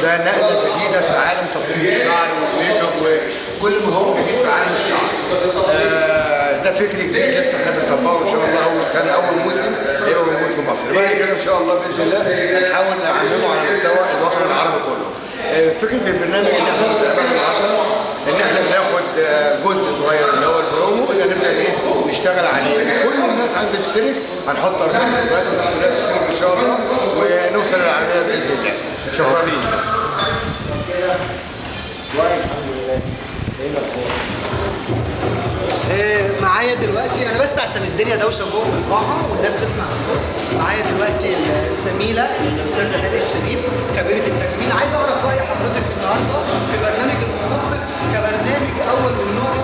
ده نقله جديدة في عالم تصفيف الشعر والميك اب وكل ما هو جديد في عالم الشعر. ده فكر جديد لسه احنا بنطبقه ان شاء الله. اول سنه، اول موسم هيبقى موجود في مصر. بعد كده ان شاء الله باذن الله هنحاول نعممه على مستوى الوطن العربي كله. فكرة البرنامج اللي احنا بنعمله النهارده ان احنا بناخد جزء صغير اللي هو البرومو اللي هنبدا ايه نشتغل عليه. كل الناس عايزه تشترك، هنحط ارقام تليفونات والناس كلها تشترك ان شاء الله ونوصل للعالمية باذن الله. شكرا. كويس، الحمد لله. ايه الاخبار؟ معايا دلوقتي انا بس عشان الدنيا دوشه جوه في القاعة والناس تسمع الصوت. معايا دلوقتي الزميلة الاستاذة داليا الشريف، خبيرة التجميل. عايز اعرف راي حضرتك النهارده في برنامج المصفف كبرنامج اول من نوعه.